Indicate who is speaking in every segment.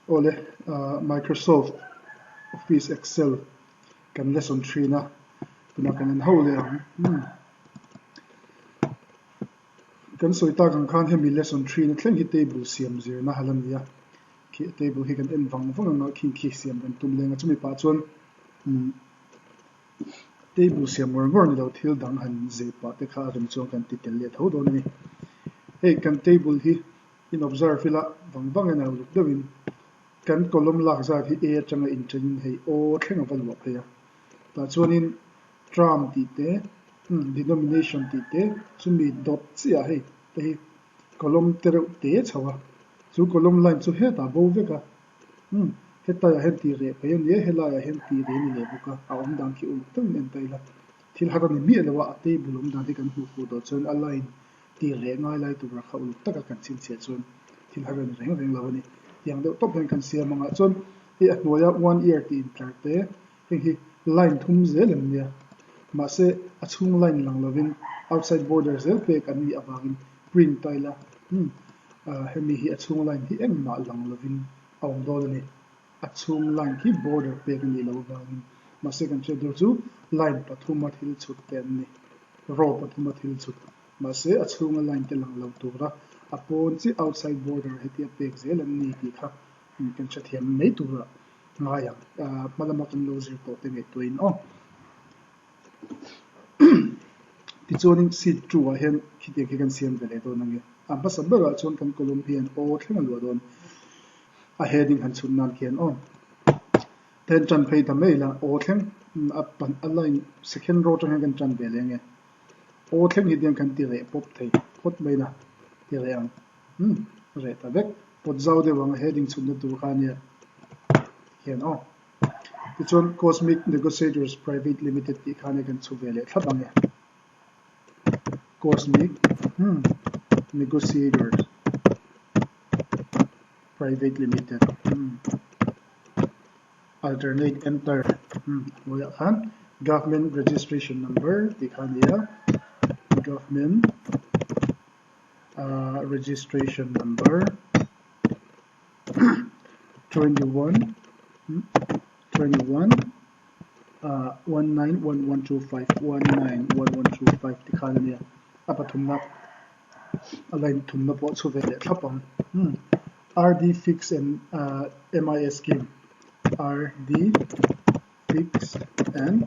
Speaker 1: Awle, Microsoft Office Excel kan lesson thin a, tunah kan en ho leh ang. Umm. Kan sawi tak ang khan hemi lesson thin a thleng hi table siam zirna hal a ni a, khi table hi kan en vang vang anga khing khi siam kan tum leng a, chumi pah chuan umm table siam ngawr ngawr ni lo thil dang han zeh pah te kha a rem chuan kan ti tel leh tho dawn a ni. Hei kan table hi In observe ila vang vang in a uluk deuhin kan column lak zat hi A atanga inṭenin hei O thleng a va luah phei a. Tah chuanin term tih te, denomination tih te chumi dawt chiah hei te hi column te reuh te chho a. Chu column line chu hetah bo vek a. Hetlaiah hian tih reh phei a ni a, helaiah hian tih reh a ni leh bawk a. A awm dan khi uluk deuhin en ta ila thil har a ni miah lo a, a table awm dan hi kan hmuh fuh tawh chuan a line Tir leh ngai lai tura kha uluk taka kan chhinchhiah chuan thil har a ni reng reng lo a ni. Tiang deuh tawp hian kan siam angah chuan hei a hnuaia one year tih intlar te heng hi line thum zel em nia. Mahse a chhung line lang lovin outside border zel pek an nih avangin print ta ila hmm hemi hi a chhung line hi engmah lang lovin a awm dawn a ni. A chhung line khi border pek a nih loh avangin mahse kan hriat tur chu line pathuma thil chhut te an ni. Row pathuma thil chhut. Mahse, a chhunga line te lang lo tura a pawn chiah outside border hetia pek zel an ni tih kha kan hrethiam mai tura ngai ang. Hma lama kan lo zir tawh te ngaihtuahin aw. Tichuanin seat 2 ah hian khitiang khi kan siam ve leh dawn ange. A hmasa berah chuan kan column hian aw thleng a luah dawn. A heading han chhun nan khian aw. Then tan phei ta mai ila aw thleng a pan a line second row atang hian kan tan ve leh ange. Aw thleng hi tiang kan ti reh pawp thei phawt mai la ti reh ang. Umm reh ta vek. Pawt zau deuh ang a heading chhunna tur kha ania hian aw. Tichuan Cosmic Negotiators Private Limited tih kha ania kan chhu ve leh thlap ang e. Cosmic umm Negotiators Private Limited umm. Alternate enter hnuaiah khan Government Registration Number tih kha a ni a, Government Registration Number 21 21 191125 191125 tih khan a ni a, a pathumna a line thumna pawh a chhu ve leh thlap ang. RD Fix and MIS Scheme RD Fix and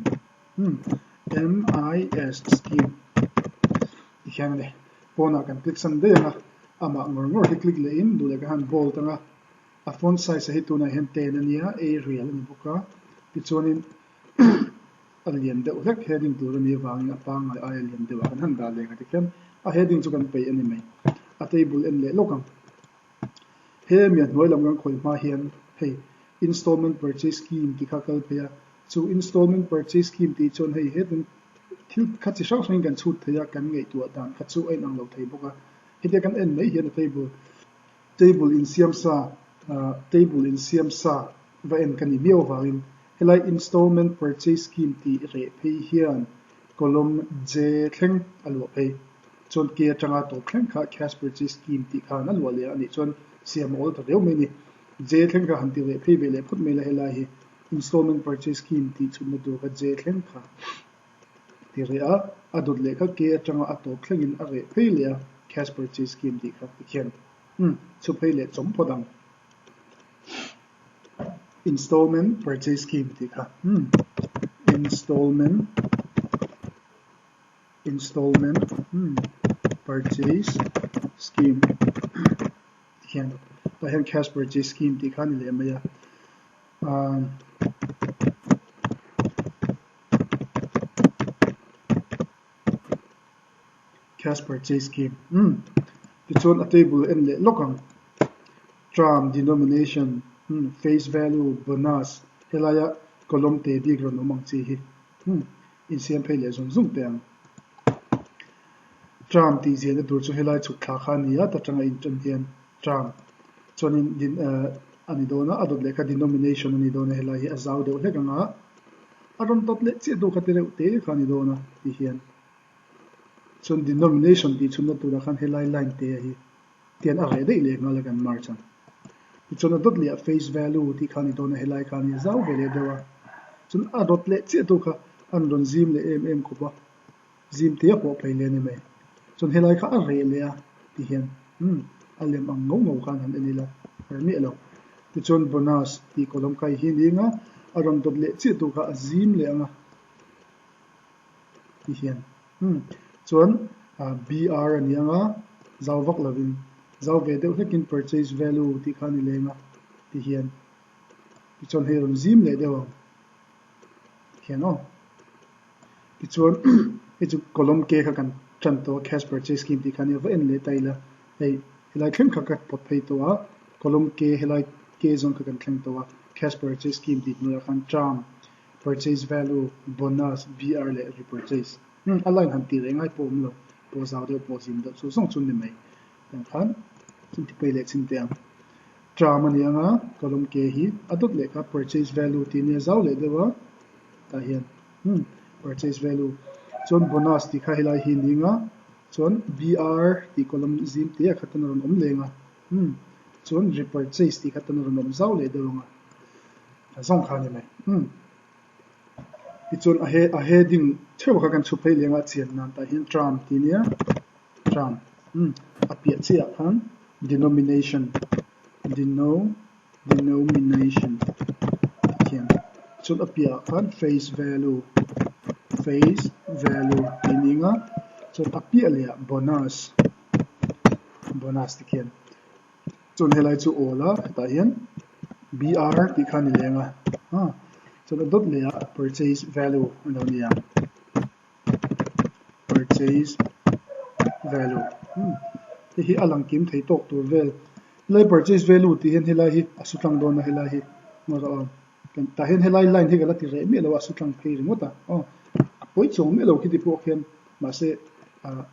Speaker 1: MIS Scheme ti hian a ni. Pawnah kan click san daih ang a, amah ngawr ngawr hi click lehin duh leh ka han bold ang a, a font size hi tunah hian 10 a nia, Arial a ni bawk a, tichuanin A lian deuh hlek heading tur a nih avangin a pangngai aia lian deuh ah kan han dah leh ngati khian a heading chu kan peih a ni mai. A table en leh lawk ang. He mi a hnuai lam kan khawih hma hian hei installment purchase scheme tih kha kal phei a, chu installment purchase scheme tih chuan hei hetin thil kha chi hrang hrangin kan chhut thei a, kan ngaihtuah dan kha chu a inang lo thei bawk a. Hetia kan en mai hian a table table insiam sa table insiam sa va en ka ni miau avangin helai installment purchase scheme tih reh phei hian column J thleng a luah phei. Chuan K atanga tawp thleng kha cash purchase scheme tih khan a luah leh a nih chuan siam a awl ta riau mai a ni. J thleng kha han ti reh phei ve leh phawt mai la helai hi installment purchase scheme tih chhunna tur kha J thleng kha ti reh a, a dawt leh kha K atanga a tawp thlengin a reh phei leh a cash purchase scheme tih kha tikhian umm chhu phei leh chawm phawt ang. Installment purchase scheme tih kha umm installment installment umm purchase scheme ti hian tah hian cash purchase scheme tih kha a ni leh mai a ahh. Cash purchase scheme umm tichuan a table en leh lawk ang term denomination umm face value bonus helaia column te bik rawn awm ang chi hi umm insiam phei leh zung zung teh ang. Term tih ziahna tur chu helai chhuk thla kha a ni a ta tanga inṭan hian term chuanin din eh a ni dawn a a dawt leh kha denomination a ni dawn a helai hi a zau deuh hlek ang a a rawn dawt leh chiah duh kha ti reuh te kha a ni dawn a ti hian. Chuan denomination tih chhunna turah khan helai line te hi tian a reh daih leh nghal a kan merge ang. Tichuan a dawt leh a face value tih kha a ni dawn a, helai kha a ni zau ve leh deuh a. Chuan a dawt leh chiah tu kha an rawn zim leh em em khawp a, zim te a pawh phei leh a ni mai. Chuan helai kha a reh leh a ti hian umm a lem ang ngau ngau khan han en ila a reh miah lo. Tichuan bonus tih column kha hi ni anga a rawn dawt leh chiah tu kha a zim leh ang a ti hian umm chuan BR a ni ang a zau vak lovin zau ve deuh hlekin purchase value tih kha a ni leng a ti hian tichuan hei a rawn zim leh deuh ang ti hian aw. Tichuan hei chu column K kha kan tan tawh a cash purchase scheme tih kha nia va en leh ta ila hei helai thleng kha ka pawt phei tawh a column K helai K zawn kha kan thleng tawh a cash purchase scheme tih hnuaiah khan term purchase value bonus BR leh repurchase hmm a line han tih reng ai pawh awm lo pawh zau deuh pawh zim deuh chu zawng chu ni mai tiang khan chun ti phei leh chhin teh ang term a ni ang a column K hi a dawt leh kha purchase value tih nia zau leh deuh a tah hian hmm purchase value chuan bonus tih kha helai hi ni anga chuan BR tih column zim te ah kha tan a rawn awm leng a hmm chuan repurchase tih kha tan a rawn awm zau leh deuh anga a zawng kha a ni mai hmm tichuan a he a heading theuh kha kan chhu phei leng a chian nan tah hian term tih nia term hmm a piah chiah ah khan denomination deno denomination tih khian chuan a piahah khan face value face value tih ni anga chuan a piah leh ah bonus bonus tih khian chuan helai chu awl a hetah hian BR tih kha a ni leng a chuan a dawt leh ah purchase value a lo ni ang. Purchase value hei hi a lang kim thei tawk tur vel helai purchase value tih hian helai hi a su tlang dawn a helai hi ngaw tah hian helai line hi ka la ti reh miah lo a a su tlang phei ringawt a aw a pawi chuang miah lo khiti pawh khian mahse ah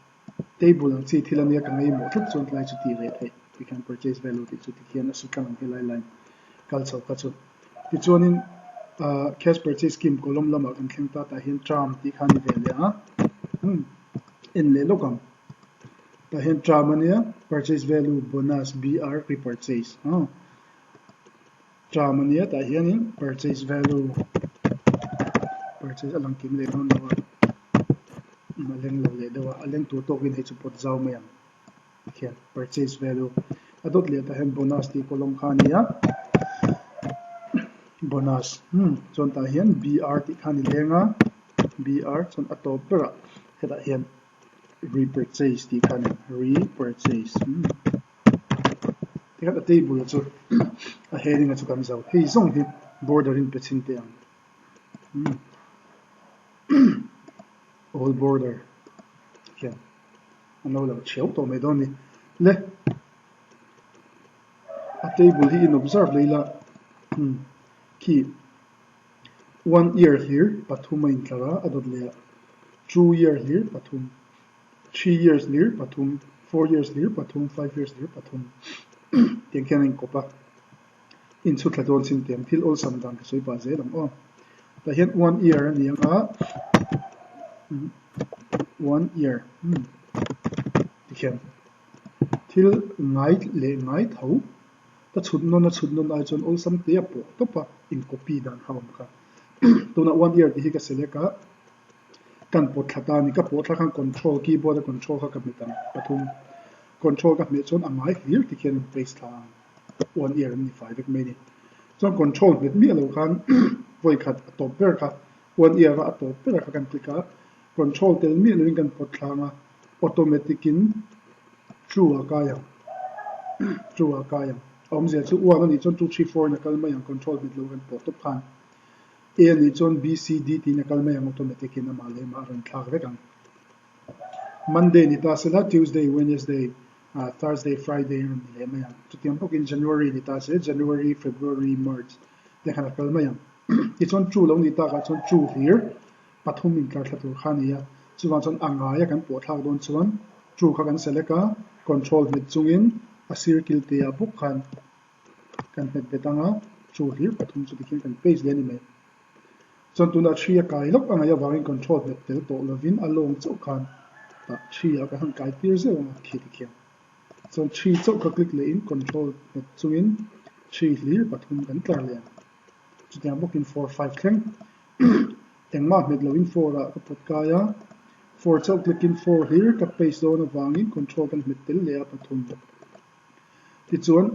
Speaker 1: table ang chi thil ania ka ngaimawh tlat chuan tlai chu tih reh theih tikhian purchase value tih chu tikhian a su tlang ang helai line kal chho kha chu. Tichuanin ah cash purchase scheme column lamah kan thleng ta tah hian term tih kha a ni ve leh a umm en leh lawk ang tah hian term a nia purchase value bonus BR repurchase aw term a nia tah hianin purchase value purchase a lang kim leh dawn lo a a leng lo leh deuh a a leng tur tawkin hei chu pawt zau mai ang. Tikhian purchase value a dawt leh tah hian bonus tih column kha a ni a, bonus hmm chuan tah hian BR tih kha a ni leng a, BR chuan a tawp berah hetah hian repurchase tih kha a ni repurchase hmm tikhan a table a chu a heading a chu kan zo hei zawng hi border in pe chhin teh ang hmm all border khian. An lo lang thiau tawh mai dawn a ni. Le a table hi in observe leh ila umm khi one year hlir pathum a intlar a, a dawt leh ah two year hlir pathum, three years hlir pathum, four years hlir pathum, five years hlir pathum tiang khian a inkawp a. Inchhu thla dawn chin tiang thil awlsam dan ka sawi pah zel ang aw. Tah hian one year a ni ang a, one year umm tikhian thil ngai leh ngai tho ka chhut nawn a chhut nawn ai chuan awlsam te a pawh tawp a in copy dan kha a awm kha. Tunah one year tih hi ka select a, kan pawt thla ta a ni. Ka pawh thla khan control keyboard a control kha ka hmet ang pathum control ka hmeh chuan a ngai hlir tikhian in paste thla ang. One year an ni fai vek mai a ni. Chuan control nghet miah lo khan vawi khat a tawp ber kha one year a a tawp ber kha kan click a, control tel miah loin kan pawt thlang a, automatic in true ah kai ang true ah kai ang. A awmzia chu one a nih chuan two three four in a kal mai ang control nghet lo kan pawh tawp khan. A a nih chuan B C D tiin a kal mai ang automatic in amah leh amah a rawn thlak vek ang. Monday ni ta sela Tuesday, Wednesday Thursday, Friday a rawn ni leh mai ang. Chutiang bawkin January ni ta se January, February, March te khan a kal mai ang. Tichuan true lo nih takah chuan true hlir pathum intlar thla tur kha a ni a. Chuvang chuan a ngaia kan pawh thlak dawn chuan true kha kan select a, control hmet chungin a circle te ah bawk khan kan hmet bet ang a, true hlir pathum chu tikhian kan paste leh a ni mai. Chuan tunah hri a kai lawk a ngaih avangin control hmet tel tawh lovin a lawng chauh khan tah hri ah kan han kai tir zeuh ang a khi tikhian. Chuan hri chauh kha click lehin control hmet chungin 3 hlir pathum kan tlar leh ang. Chutiang bawkin 4 5 thleng engmah hmet loin 4 ah ka pawt kai a, 4 chauh click in 4 hlir ka paste dawn avangin control kan hmet tel leh a pathum. Tichuan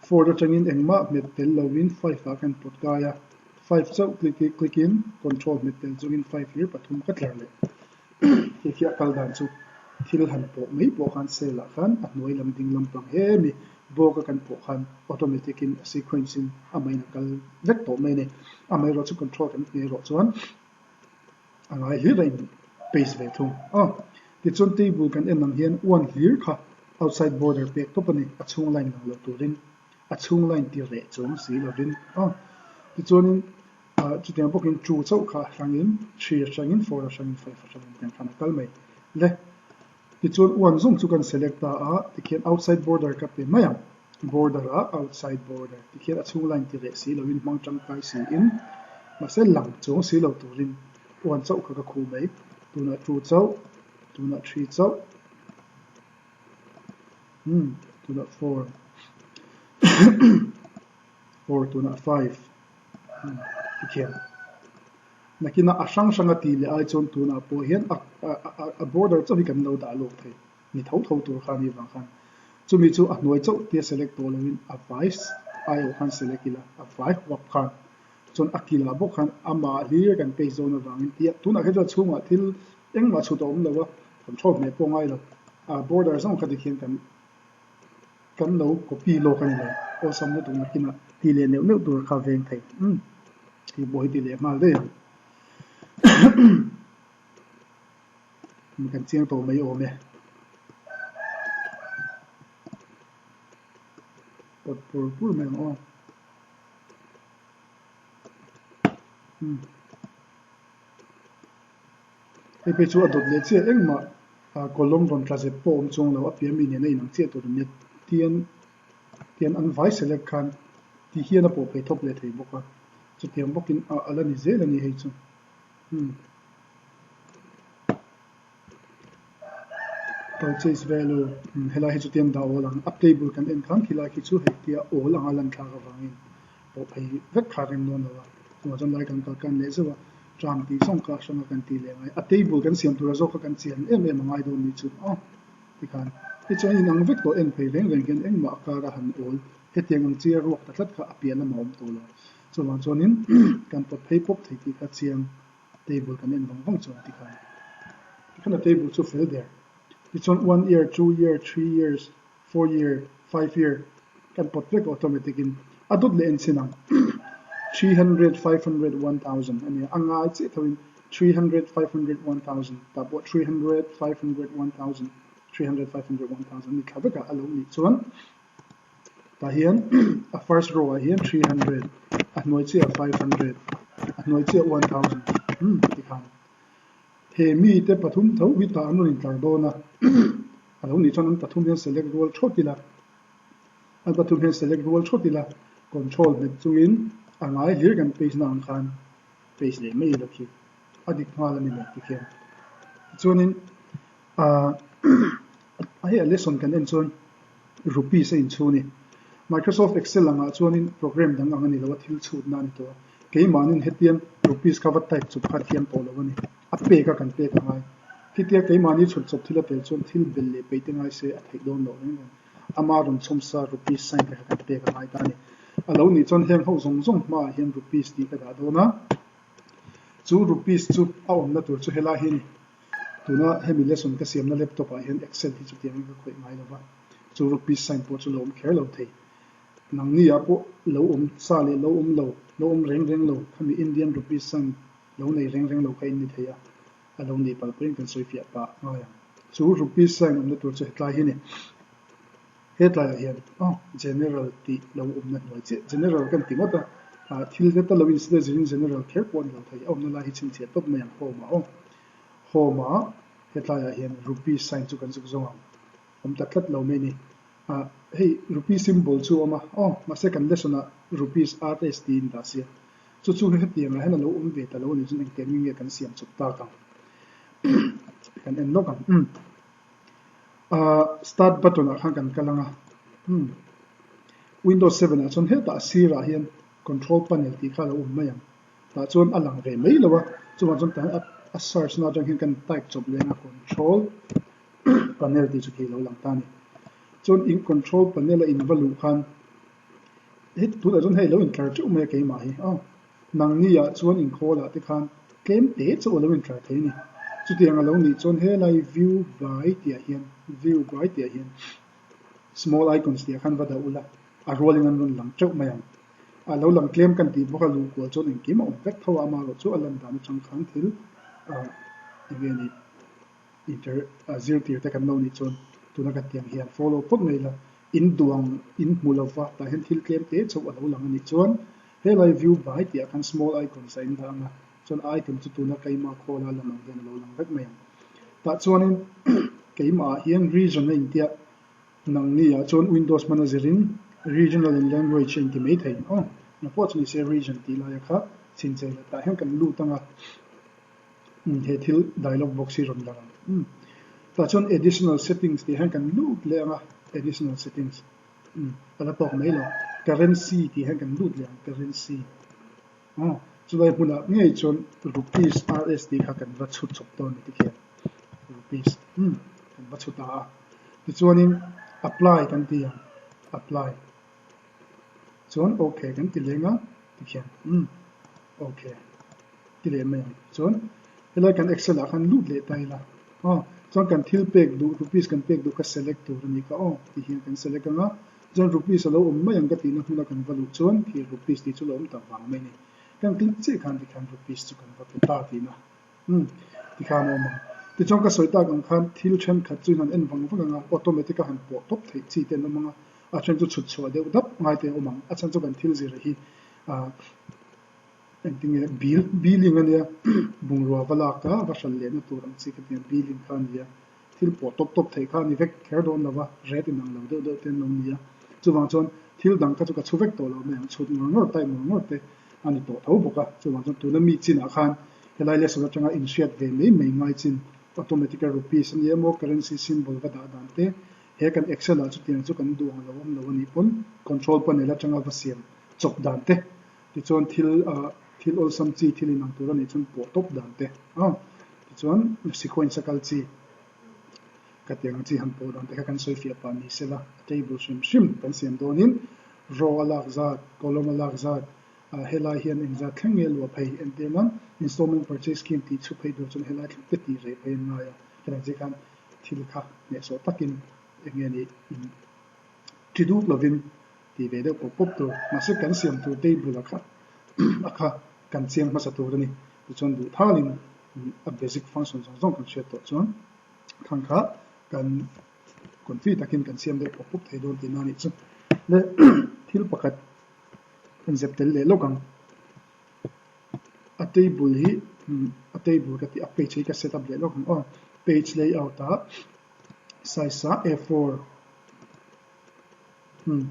Speaker 1: 4 atangin engmah hmet tel loin 5 ah kan pawt kai a, 5 chauh click click in control hmet tel chungin 5 hlir pathum ka tlar leh. Hei khi a kal dan chu thil han pawh mai pawh khan cell ah khan a hnuai lam ding lampang hemi bawk a kan pawh khan automatic in a sequence in a main a kal vek tawh mai a ni. Amaherawhchu control kan hne erawh chuan a ngai hlir a in paste ve thung a. Tichuan table kan en ang hian one hlir kha outside border pek tawp a ni, a chhung line lang loh turin a chhung line ti reh chuang si lovin a. Tichuanin Chutiang bawkin two chauh kha a hrangin three atangin four atangin five atangin tiang khan a kal mai le. Tichuan one zawng chu kan select ta a, tikhian outside border ka pe mai ang. Border ah outside border tikhian a chhung line ti reh si loin hmang tangkai siin mahse lang chuang si lo turin one chauh kha ka khuh mai. Tunah two chauh, tunah three chauh, umm tunah four four tunah five. Tikhian nakinah a hrang hrang a tih leh ai chuan tunah pawh hian a border chauh hi kan lo dah lawk thei ni tho tho tur kha a nih vang khan chumi chu a hnuai chauh tia select tawh loin a vai aiawh khan select ila a vai huap khan chuan a kilah bawk khan amah hlir kan paste dawn avangin tia tunah kha chuan chhungah thil engmah chhut a awm lo a control hmeh pawh a ngai lo a border zawng kha tikhian kan Kan lo copy lawk a ni lo, awlsam lutuk nakinah ti leh neuh neuh tur kha veng thei. Umm, hei pawh hi ti leh nghal daih ang. Kan chiang tawh mai awm e. Pawt pur pur mai ang aw. Umm. Hei phei chu a dawt leh chiah engmah column rawn tla zep pawh awm chuang lo a piah mi nen a inang chiah tur ania tian tian an vai select khan ti hian a pawh phei thawp leh thei bawk a chutiang bawkin a a la ni zel a ni hei chu umm purchase value helai hi chu tiang dah awl ang a table kan en khan khilai khi chu hei tia awl anga lan thlak avangin pawh phei vek kha rem dawn lo a, chuvang chuan lai kan kal kan leh zeuh a, tram tih zawng kha a hrang a kan tih leh ngai, a table kan siam tura zawk kha kan chian em em a ngai dawn nih chu aw tikhan tichuan inang vek tawh en phei reng reng hian engmah a kar a han awl hetiang ang chi a ruak ta tlat kha a piah lamah a awm tawh lo, chuvang chuanin kan pawt phei pawp thei tih kha chiang table kan en vang vang chuan tikhan tikhan a table chu fel der tichuan one year two year three years 4 year, 5 year kan pawt vek automatic in a dawt leh en chin ang 300, 500, 1000 a nia a ngai chiah tho in 300, 500, 1000 tah pawh 300, 500, 1000, 300, 500, 1000 a ni thla vek a a lo nih chuan tah hian a first row ah hian 300 a hnuai chiah 500 a hnuai chiah 1000 umm tikhan he mite pathum tho hi tah an rawn intlar dawn a. A lo nih chuan an pathum hian select rual thawt ila, an pathum hian select rual thawt ila, control hmet chungin a ngai hlir kan paste na ang khan paste leh mai ila khi a dik nghal a ni mai tikhian. Tichuanin ah hei a lesson kan en chuan rupees a inchhu a ni. Microsoft Excel angah chuanin program dang ang a ni lo a, thil chhutna a ni tawh a. Keimahnin hetiang rupees kha va type chawp kha thiam tawh lo a ni. A pek a kan pek a ngai. Khitia keimahni chhut chawp thil a tel chuan thil bel leh peih te ngai se a theih dawn loh reng reng. Ama rawn chhawm sa rupees sign te kha kan pek a ngai ta a ni. A lo nih chuan heng ho zawng zawng hmaah hian rupees tih ka dah dawn a. Chu rupees chu a awmna tur chu helai hi a ni. Tuna hemi lesson ka siamna laptop ah hian excel hi chutiangin ka khawih ngai lo va. Chu rupees sign pawh chu lo awm kher lo thei. Nangni ah pawh lo awm sa leh lo awm lo, lo awm reng reng lo khami Indian rupees sign lo nei reng reng lo kha in ni thei a, a lo nih palh pawhin kan sawi fiah pah ngai ang. Chu rupees sign awmna tur chu hetlai hi a ni. Hetlaiah hian aw general tih lo awmna hnuai chiah, general kan ti ngawt a, ah thil te tal lo instead zirin general kher pawh a ni lo thei, a awmna lai hi chhinchhiah tawp mai ang home ah aw. Home ah hetlaiah hian rupees sign chu kan zuk zawng ang, awm ta tlat lo mai a ni. Ah hei rupee symbol chu a awm a, aw mahse kan lesson ah rupees rs tiin dah sia. Chu chu hetiang ah hian a lo awm ve ta lo a nih chuan engtiang nge nge kan siam chawp tak ang kan en lawk ang umm ah start button ah khan kan kal ang a umm. Windows 7 ah chuan hetah a sirah hian control panel tih kha a lo awm mai ang. Tah chuan a lang ve mai lo a, chuvang chuan tah hian a search na atang hian kan type chawp leng a control panel tih chu khi a lo lang ta a ni. Chuan in control panel a in va luh khan hei tunah chuan hei a lo intlar teuh mai a keimah hi aw. Nangni ah chuan inkhawl ah te khan tlem te chauh a lo intlar thei a ni. Chutiang a lo nih chuan helai view by tih ah hian view by tih ah hian small icons tih ah khan va dah ula a rualin an rawn lang teuh mai ang. A lo lang tlem kan tih bawk a luh kual chuan engkim a awm vek tho a, amaherawh chu a lan dan atang khan thil ah eng nge ni inter ah zirtir te kan lo nih chuan tuna ka tiang hian follow phawt mai ila in duang in hmu lova tah hian thil tlem te chauh a lo lang a nih chuan helai view by tih ah khan small icons a in dah ang a chuan item chu tuna keimah khawl a lan ang hian a lo lang vek mai ang. Tah chuanin keimah ah hian region a intiah Nangni ah chuan Windows hman a zirin Regional and Language a inti mai thei. Aw, na pawh chu nise Region tih laia kha chhinchei la tah hian kan lut ang a, umm he thil dialog box hi rawn lang ang. Umm tah chuan Additional Settings tih hian kan lut leh ang a, Additional Settings umm a la tawk mai lo. Currency tih hian kan lut leh ang, Currency. Aw, chulai hmunah ngei chuan Rupees RS tih kha kan va chhut chawp dawn ni tikhian Rupees umm kan va chhu ta a. Tichuanin Apply kan ti ang, Apply chuan OK kan ti leng a tikhian umm OK ti leh mai ang. Chuan helai kan Excel ah khan lut leh ta ila aw, chuan kan thil pek duh Rupees kan pek duh kha select tur a nih kha aw tihian kan select ang a. Chuan rupees a lo awm mai ang ka tihna hmuna kan va luh chuan khi rupees tih chu lo awm tak vang mai a ni. Kan click chiah khan tikhan rupees chu kan va pe ta tihna umm tikhan a awm ang. Tichuan ka sawi tak ang khan thil thenkhat chu in han en vang vang ang a, automatic a han pawh tawp theih chi te an awm ang a, a then chu chhut chhuah deuh dap ngai te a awm ang. A chhan chu kan thil zir hi ah engtinge bill billing a nia bungrua va lak a va hral lehna tur ang chi ka ti a billing kha a ni a. Thil pawh tawp tawp theih kha a ni vek kher dawn lo va, ret inang lo deuh deuh te an lo ni a. Chuvang chuan thil dang kha chu ka chhu vek tawh lo mai ang, chhut ngawr ngawr, type ngawr ngawr te a ni tawh tho bawk a. Chuvang chuan tuna mi chinah khan helai lesson atanga inhriat ve mai mai ngai chin automatic a rupees a ni emaw currency symbol va dah dan te, he kan excel ah chutiang chu kan duh ang lo awm lo a nih pawn control panel atanga va siam chawp dan te, tichuan thil ah thil awlsam chi thil inang tur a nih chuan pawh tawp dan te a tichuan sequence a kal chi ka tiang ang chi han pawh dan te kha kan sawi fiah pah ni sela a table hrim hrim kan siam dawnin row a lak zat column a lak zat ah helai hian engzat thleng nge luah phei entir nan installment purchase scheme tih chhup phei tur chuan helai thleng te tih reh phei an ngai a hetiang chi khan thil kha hnehsawh takin eng nge ni in Thi duk lovin tih ve deuh pawp pawp tur. Mahse kan siam tur table a kha a kha kan chiang hmasa tur a ni. Tichuan duh thalin a basic function zawng zawng kan hriat tawh chuan khang kha kan confi takin kan siam deuh pawp pawp thei dawn tihna a nih chu. Le thil pakhat kan zep tel leh lawk ang. A table hi a table ka tih a page hi ka set up leh lawk ang aw. Page layout ah size ah A four umm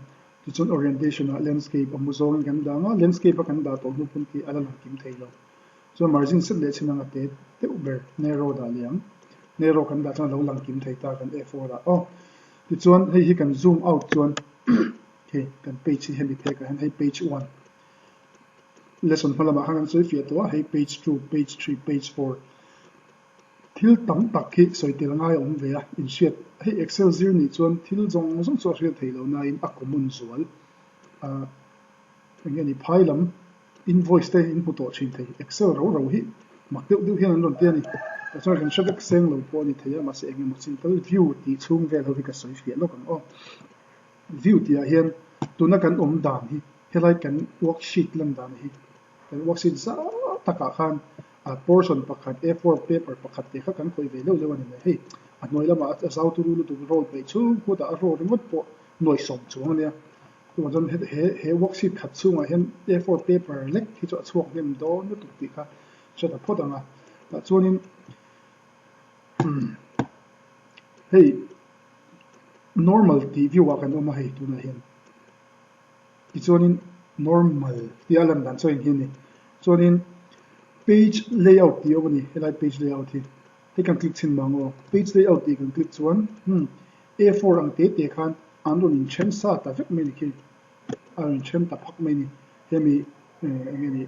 Speaker 1: tichuan orientation ah landscape a hmu zawngin kan dah ang a landscape a kan dah tawh hnu pawn khi a la lang kim thei lo chuan margin set leh chin anga te deuh ber narrow dah leh ang narrow kan dah chuan a lo lang kim thei ta kan A four ah aw tichuan hei hi kan zoom out chuan hei kan page hi hemi phek ah hian hei page one lesson hma lamah khan kan sawi fiah tawh a hei page two page three page four. Thil tam tak hi sawi tel ngai a awm ve a, inhriat hei Excel zir nih chuan thil zawng zawng chu a hriat theih loh nain a common zual. Ahh eng nge ni phai lam invoice te in hmu tawh thin thei Excel ro ro hi mak deuh deuh hian an rawn ti a ni. Tah chuan kan hre vek seng lo pawh a ni thei a, mahse eng emaw chin tal view tih chhung vel ho hi ka sawi fiah lawk ang aw. View tih ah hian tuna kan awm dan hi helai kan worksheet lan dan hi Kan worksheet zau takah khan portion pakhat A four paper pakhat te kha kan khawih ve leuh leuh a ni mai. Hei a hnuai lamah a zau turu lutuk roll peih chhung khutah a roll ringawt pawh nuai sawm chuang a nia. Chuvang chuan he he worksheet khat chhungah hian A four paper lek hi chu a chhuak hnem dawn lutuk tih kha hre ta phawt ang a. Tah chuanin hei normal tih view ah kan awm a hei tunah hian. Tichuanin normal tia lan dan chu a inhi a ni. Chuanin page layout tih a awm a ni, helai page layout hi. Hei kan click chhin mang aw. Page layout tih kan click chuan hmm A four ang te te khan an rawn inthen sa ta vek mai a ni khi. a rawn then ta phak mai a ni. Hemi eng nge ni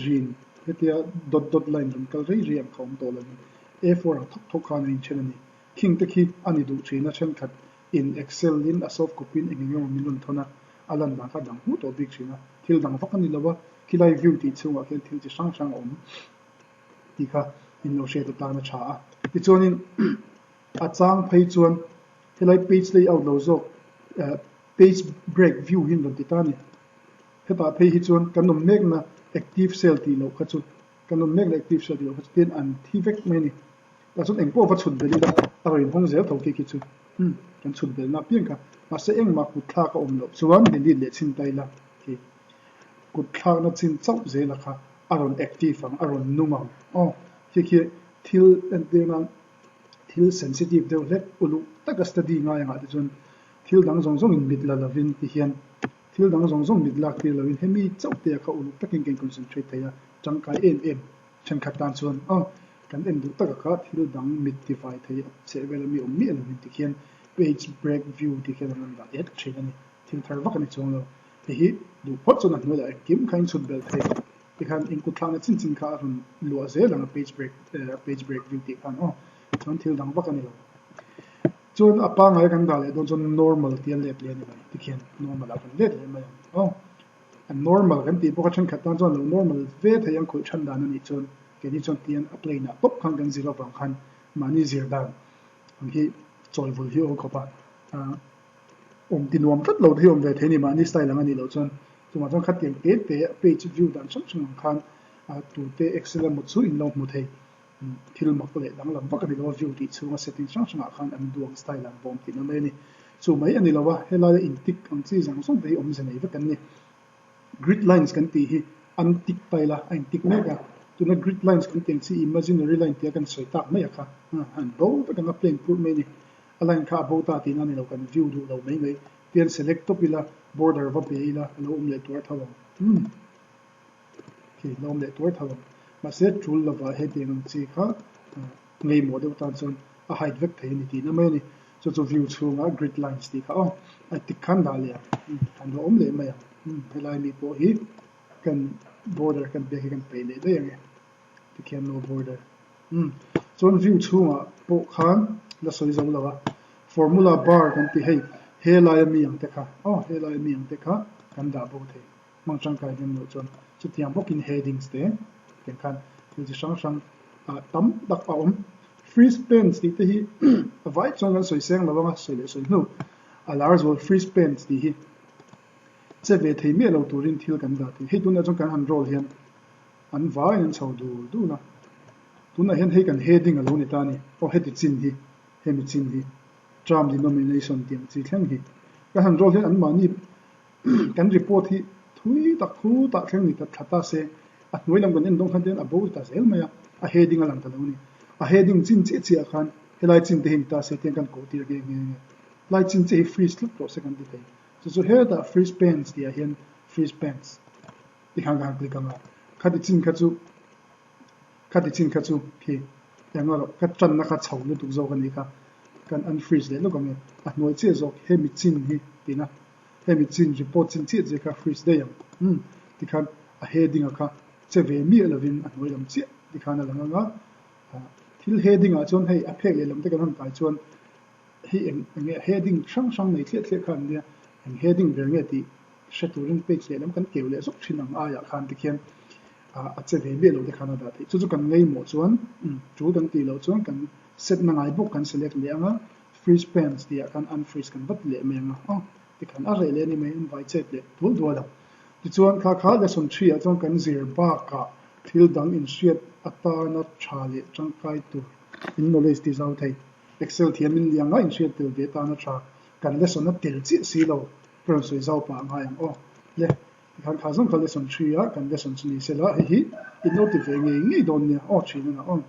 Speaker 1: rin hetia dot dot line rawn kal rei rei ang kha awm tawh lovin A four ang thawk thawk khan a inthen a ni. Khing te khi a ni duh thin a thenkhat in Excel in a soft copy in eng eng emaw min rawn thawn a, a lan dan kha a dang hmuh tawh bik thin a, thil dang vak a ni lo a, khilai view tih chhungah khian thil chi hrang hrang a awm tih kha in lo hriat atan a tha a. Tichuanin a chang phei chuan helai page layout lo zawk page break view hi an rawn ti ta a ni. Hetah phei hi chuan kan awm mekna active cell tih loh kha chu kan awm mekna active cell tih loh kha chu tin an thi vek mai a ni. Tah chuan engpawh va chhut belh ila a rawn inhawng zel tho khi khi chu umm kan chhut belhna apiang kha. Mahse engmah kut thlak a awm loh chuan delete leh chhin ta ila khi kut thlakna chin chauh zela kha a rawn active ang a rawn nung ang aw khi khi thil entir nan thil sensitive deuh hlek uluk taka study ngai angah te chuan thil dang zawng zawngin mit la lovin ti hian Thil dang zawng zawng mit lak tir loin hemi chauh te a kha uluk takin kan concentrate thei a, tangkai em em thenkhat tan chuan aw kan en duh taka kha thil dang mit tifai thei a chheh vel ami awm miah lovin tikhian page break view tih khian an rawn dah et thin a ni. Thil thar vak a ni chuang lo. Hei hi duh phawt chuan a hnuaiah engkim kha in chhut belh thei tikhan in kut thlakna chin chin kha a rawn luah zel ang a page break page break view tih khan aw chuan thil dang vak a ni lo. Chuan a pangngai kan dah leh dawn chuan normal tia let leh a ni mai tikhian normal ah kan let leh mai ang aw. A normal kan tih pawh kha thenkhat tan chuan lo normal ve thei ang khawih than dan a nih chuan keini chuan tian a plane ah tawp khan kan zir avang khan mahni zir dan ang hi chawi vul hi a awl khawp a. Awm ti nuam tlat lo te hi awm ve thei a ni mahni style ang a nih loh chuan chuvang chuan khatiang te te a page view dan hrang hrang ang khan tute excel emaw chu in lo hmu thei. Thil mak leh danglam vak a ni lo a, view tih chhunga setting hrang hrangah khan an duang style an vawm tihna mai a ni. Chu mai a ni lo a, helaia in tick ang chi zawng zawng te hi awmze nei vek an ni. Grid lines kan tih hi an tick ta ila, a in tick mek a, tuna grid lines kan tih ang chi imaginary line tia kan sawi tak mai a kha an bo vek ang a, plain purh mai a ni. A line kha a bo ta tihna a ni lo, kan view duh lo mai mai. Tian select tawp ila, border va pe ila, a lo awm leh tuar tho ang. Umm. Khi hlawm leh tuar tho ang. Mahse tul lovah hetiang ang chi kha ngaihmawh deuh tan chuan a hide vek thei a ni tihna mai a ni. Chu chu view chhunga grid lines tih kha aw a tik khan dah leh ang. An lo awm leh mai ang. Helai mi pawh hi kan border kan pek hi kan peih leh daih ang e. Tikhian no border. Chuan view chhungah pawh khan la sawi zo lo a. Formula bar kan ti hei helai ami ang te kha aw helai ami ang te kha kan dah bo thei. Hmang tangkai dem loh chuan chutiang bawkin headings te tiang khan thil chi hrang hrang ah tam tak a awm. Freeze panes tih te hi a vai chuan kan sawi seng lo anga sawi leh sawi hnu a lar zual freeze panes tih hi che ve thei miah lo turin thil kan dah thei. Hei tunah chuan kan han roll hian an vaiin an chho dul dul a, tunah hian hei kan heading a lo ni ta a ni. Aw heti chin hi hemi chin hi term denomination tih ang chi thleng hi kan han roll hian anmahni Kan report hi thui tak thu tah thleng ni ta thla ta se, a hnuai lam kan en dawn khan te hian a bo ta zel mai a, a heading a lang ta lo a ni. A heading chin chiah chiah ah khan helai chin te hi ni ta se tiang kan koh tir nghe nghe nge. Lai chin chiah hi freeze tlat tawh se kan ti thei. Chu chu hetah freeze panes tih ah hian freeze panes ti khan ka han click ang a, khati chin kha chu Khati chin kha chu khi eng erawh ka tanna kha chho lutuk zawk a nih kha. Kan unfreeze leh lawk ang e. A hnuai chiah zawk hemi chin hi tina hemi chin report chin chiah chiah kha freeze daih ang. Umm tikhan a heading a kha che ve miah lovin a hnuai lam chiah tikhan a lang ang a. Thil heading ah chuan hei a phek leh lam te kan han kai chuan hei eng enge heading hrang hrang nei thliah thliah kha an nia eng heading ber nge tih hre turin page lehlam kan keu leh zawk thin ang aiah khan tikhian a che ve miah lo te khan a dah theih. Chu chu kan ngaimawh chuan tul kan tih loh chuan kan set na ngai bawk kan select leh ang a, freeze panes tih ah khan unfreeze kan vat leh mai ang a, aw tikhan a reh leh a ni mai, an vai chet leh dual dual ang. Tichuan kha kha lesson 3 ah chuan kan zir bakah thil dang inhriat atana tha leh tangkai tur in knowledge ti zau thei. Excel thiam in liang a inhriat tel ve atana tha kan lesson a tel chiah si lo ka rawn sawi zau pah a ngai ang aw. Le. Tikhan kha zawng kha lesson 3 a kan lesson chu ni sela hei hi in lo ti ve ngei ngei dawn nia aw thin a na aw.